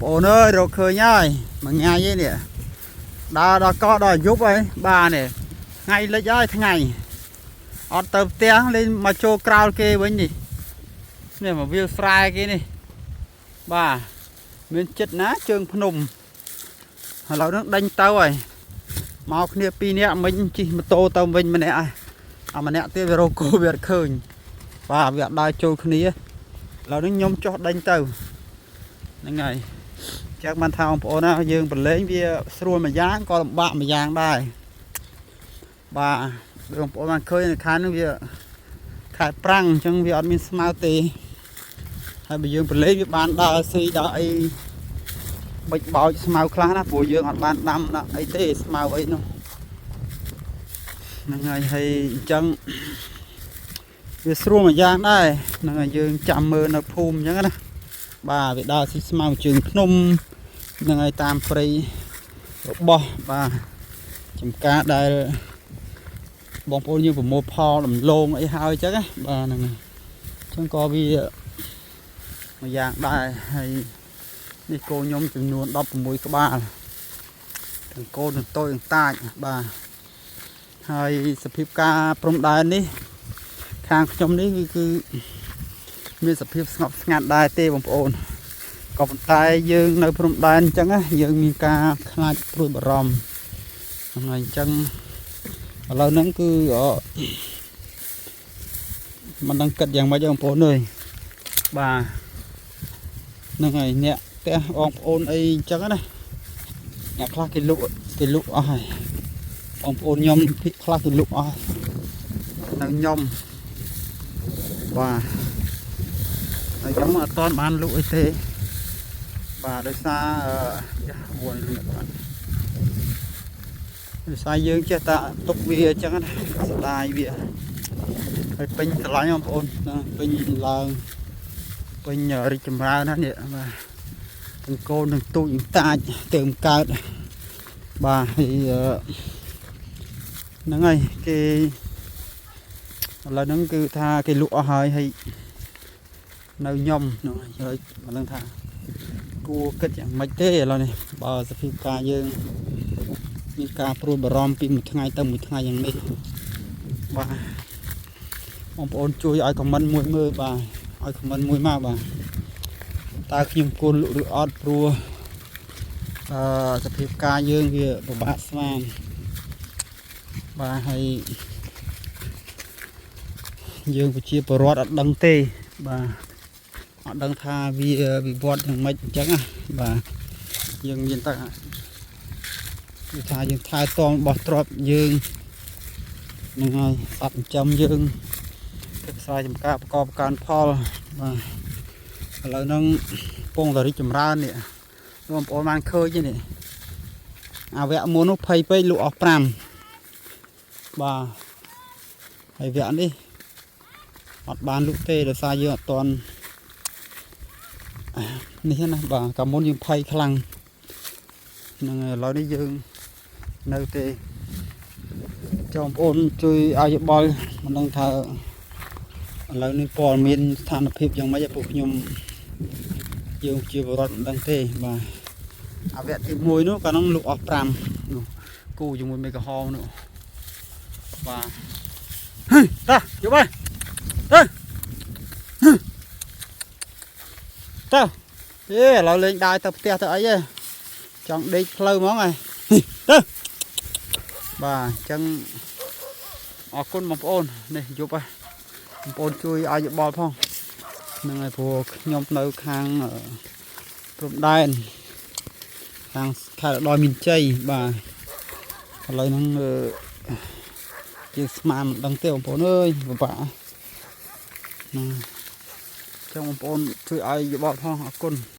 ប្អូនអើយរកឃើញហើយមួយថ្ងៃឯនេះដើរដល់កោះដល់យប់ហើយបាទនេះថ្ងៃលិចហើយថ្ងៃអត់ទៅផ្ទះលេងមកចូលក្រោលគេវិញនេះនេះមកវាលស្រែគេនេះបាទមានចិត្តណាជើងភ្នំឥឡូវហ្នឹងដេញទៅហើយមកគ្នាពីរនាក់មិញជិះម៉ូតូទៅវិញម្នាក់ហើយអាម្នាក់ទៀតវារកគោវាអត់ឃើញបាទវាអត់ដើរចូលគ្នាឥឡូវនេះខ្ញុំចុះដេញទៅហ្នឹងហើយ ចឹងបានថាបងប្អូនណាយើងប្រឡែងវាស្រួលមួយយ៉ាងក៏លំបាកមួយយ៉ាងដែរបាទបងប្អូនបានឃើញនៅខាងនេះវាខែប្រាំងអញ្ចឹងវាអត់មានស្មៅទេហើយបើយើងប្រឡែងវាបានដើរស៊ីដើរអីបិចបោចស្មៅខ្លះណាព្រោះយើងអត់បានដាំដាក់អីទេស្មៅអីនោះហ្នឹងហើយហើយអញ្ចឹងវាស្រួលមួយយ៉ាងដែរហ្នឹងហើយយើងចាំមើលនៅភូមិអញ្ចឹងណាបាទវាដើរស៊ីស្មៅជើងភ្នំ នឹងហើយតាមព្រៃរបស់បាទចំការដែលបងប្អូនយើងប្រមូលផលដំឡូងអីហើយអញ្ចឹងណាបាទហ្នឹងហើយអញ្ចឹងក៏វាមួយយ៉ាងដែរហើយនេះគោខ្ញុំចំនួន16ក្បាលទាំងកូនទាំងតូចទាំងតាចបាទហើយសភាពការព្រំដែននេះខាងខ្ញុំនេះគឺមានសភាពស្ងប់ស្ងាត់ដែរទេបងប្អូន ក៏ប៉ុន្តែយើងនៅព្រំដែនអញ្ចឹងណាយើងមានការខ្លាចព្រួយបារម្ភហ្នឹងហើយអញ្ចឹងឥឡូវហ្នឹងគឺអមិនដឹងគិតយ៉ាងម៉េចទេបងប្អូនអើយបាទហ្នឹងហើយអ្នកផ្ទះបងប្អូនអីអញ្ចឹងណាអ្នកខ្លះគេលក់គេលក់អស់ហើយបងប្អូនខ្ញុំភិកខ្លះគេលក់អស់នៅខ្ញុំបាទហើយខ្ញុំអត់ទាន់បានលក់អីទេ បាទដោយសារអឺយ៉ាវល់លឿនបាទដោយសារយើងចេះតែទុកវាអញ្ចឹងណាស្ដាយវាហើយពេញស្រឡាញ់បងប្អូនណាពេញឡើងពេញរីកចម្រើនណាស់នេះបាទទាំងកូនទាំងទូចទាំងតាចទៅកើតបាទហើយអឺហ្នឹងហើយគេឥឡូវហ្នឹងគឺថាគេលក់អស់ហើយហើយនៅខ្ញុំហ្នឹងហើយមិនដឹងថា គួរគិតយ៉ាងម៉េចទេឥឡូវនេះបើសភាពការយើងមានការព្រួយបារម្ភពីមួយថ្ងៃទៅមួយថ្ងៃយ៉ាងនេះបាទបងប្អូនជួយឲ្យ comment មួយមើលបាទឲ្យ comment មួយមកបាទតើខ្ញុំគួរលក់ឬអត់ព្រោះអឺសភាពការយើងវាពិបាកស្មានបាទហើយយើងប្រជាពលរដ្ឋអត់ដឹងទេបាទ អត់ដឹងថាវាវិវត្តយ៉ាងម៉េចអញ្ចឹងណាបាទយើងមានតែគឺថាយើងថែទាំរបស់ទ្រព្យយើងហ្នឹងហើយសត្វចិញ្ចឹមយើងធ្វើស្រែចម្ការប្រកបការផលបាទឥឡូវហ្នឹងពងតែរីកចម្រើននេះបងប្អូនបានឃើញទេនេះអាវគ្គមុននោះភ័យពេកលក់អស់5បាទហើយវគ្គនេះអត់បានលក់ទេដោយសារយើងអត់ទាន់ នេះណាបាទកាលមុនយើងភ័យខ្លាំងហ្នឹងហើយឥឡូវនេះយើងនៅទេចង់បងប្អូនជួយឲ្យយោបល់មិនដឹងថាឥឡូវនេះព័ត៌មានស្ថានភាពយ៉ាងម៉េចពួកខ្ញុំយើងជាបរិវត្តមិនដឹងទេបាទអាវគ្គទី1នោះកាលនោះលក់អស់5នោះគូជាមួយមេក្រហមនោះបាទហេតាយកទៅទៅទៅ អេឥឡូវលេងដើរទៅផ្ទះទៅអីហ៎ចង់ដេកផ្លូវហ្មងហ៎ទៅបាទអញ្ចឹងអរគុណបងប្អូននេះយប់ហ៎បងប្អូនជួយឲ្យយោបល់ផងហ្នឹងហើយព្រោះខ្ញុំនៅខាងព្រំដែនខាងខេត្តឧត្តរមានជ័យបាទឥឡូវហ្នឹងជាស្មានមិនដឹងទេបងប្អូនអើយពិបាកហ្នឹងចឹងបងប្អូនជួយឲ្យយោបល់ផងអរគុណ។